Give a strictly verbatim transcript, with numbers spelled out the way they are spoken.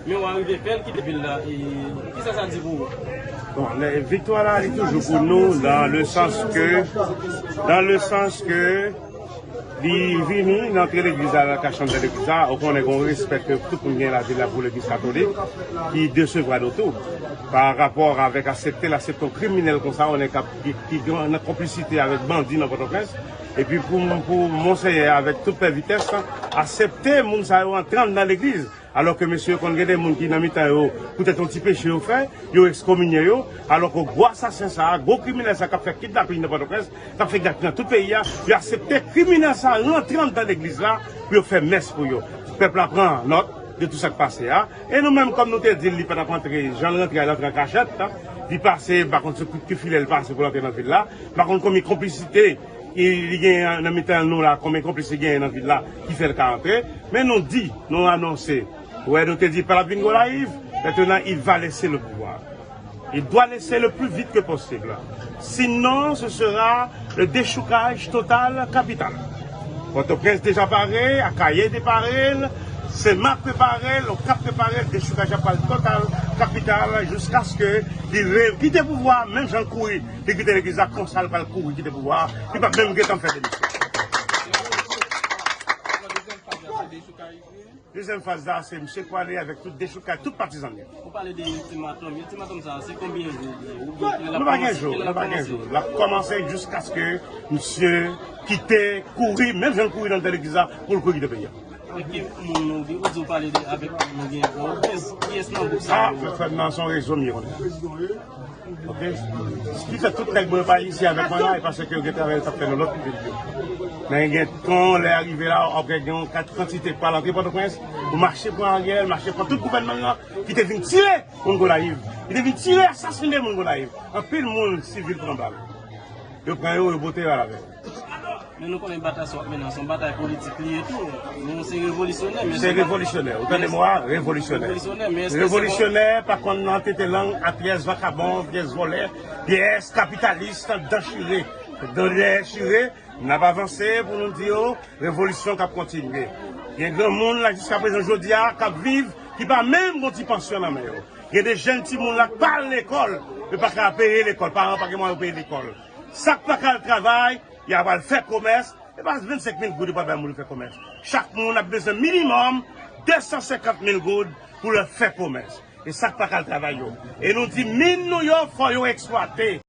Men w arive fè l kite vil la, e kisa sa di pou ou? Bon, le- viktwa la li toujou pou nou dans le sens que dans le sens que li vini nan antre legliz la, nan kachanm de legliz la, ou konnen gen yon respè ke tout moun gen lavil la pou legliz katolik, ki desevwa nou tou pa rapò avèk aksepte l, aksepte yon kriminèl konsa, ou konnen k ap ki, ki gen nan konplisite avèk bandi nan Pòtoprens. Epi pou, pou Monseyè avèk tout pè vitès, aksepte moun sa yo antre anndan legliz. Alò ke mesye yo konn gen de moun ki nan mitan yo, poutèt yon ti peche yo fè, yo ekskominye yo. Alò ke gwo asasen sa a, gwo kriminèl sa k ap fè kidnaping nan Pòtoprens, k ap fè kidnaping nan tout peyi a, yo aksepte kriminèl sa a rantre anndan legliz la pou yo fè mès pou yo. Pèp la pran nòt de tout sa k pase a. E nou menm, kòm nou te di l, li pa t ap antre, jan l rantre a, l antre an kachèt. Li pase, m pa konn se kout ki filè l pase pou l antre nan vil la. M pa konn konbyen konplisite li genyen nan mitan nou la, konbyen konplis li genyen nan vil la ki fè l ka antre. Men nou di, nou anonse, wè, nou te di pa l ap vin Gonayiv, maintenant il va laisser le pouvoir. Il doit laisser le plus vite que possible. Sinon, ce sera le déchoukage total capital. Pòtoprens deja pare, Akayè te pare l, Senmak prepare l, Okap prepare l, dechoukaj la pral total, kapital, jiskaske li re- kite pouvwa, menm jan l kouri, li kite legliz la, konsa l pral kouri kite pouvwa, li p ap menm gentan fè demisyon. Dezyèm faz la, se misye pwale avèk tout dechoukaj, tout patizan li. Ou pale de ultimatum. Ultimatum sa, se konbyen jou li ye? Oubyen kilè l ap kòmanse? Kilè l ap kòmanse? L ap kòmanse jiskaske misye kite, kouri, menm jan l kouri nan legliz la, pou l kouri kite peyi a. Avèk ki moun nou gen? Ou di w pale de avèk moun nou gen Pòtoprens. Kiyès nan gwoup sa yo? A, frè m nan, se yon rezo m ye konnen. Ok? Ki fè tout nèg mwen pa isi avèk mwen la, e paske yo gen travay yo t ap fè nan lòt vil yo. Men gen tan lè arive la, w ap gen yon kat- kantite k pral antre Pòtoprens, pou mache pran Ariel, mache pran tout gouvènman nan, ki te vin tire moun Gonayiv, ki te vin tire, asasine moun Gonayiv. Anpil moun sivil pran bal. Yo pran yo, yo bote yo al avè yo. Men nou konnen batay sa w ap mennen an, se yon batay politik li ye tou. Nou se revolisyonè, men se pa- Se revolisyonè. Ou tande mo a? Revolisyonè. Revolisyonè, men èske se bon? Revolisyonè pa konn nan tete lang a pyès vakabon, pyès vòlè, pyès kapitalis, dan chire. Dan dèyè chire, n ap avanse pou nou di yo, revolisyon k ap kontinye. Gen granmoun la jiska prezan jodi a k ap viv, ki pa menm gon ti pansyon nan men yo. Gen de jèn timoun la k pa al lekòl, yo pa ka peye lekòl, paran pa gen mwayen yo peye lekòl. Sa k pa ka al travay, y a pral fè komès, e pa vennsenk mil goud yo pral bay moun yo fè komès. Chak moun ap bezwen minimòm de san senkant mil goud pou l fè komès. E sa k pa ka al travay yo. E nou di min nou yo, fò yo eksplwate.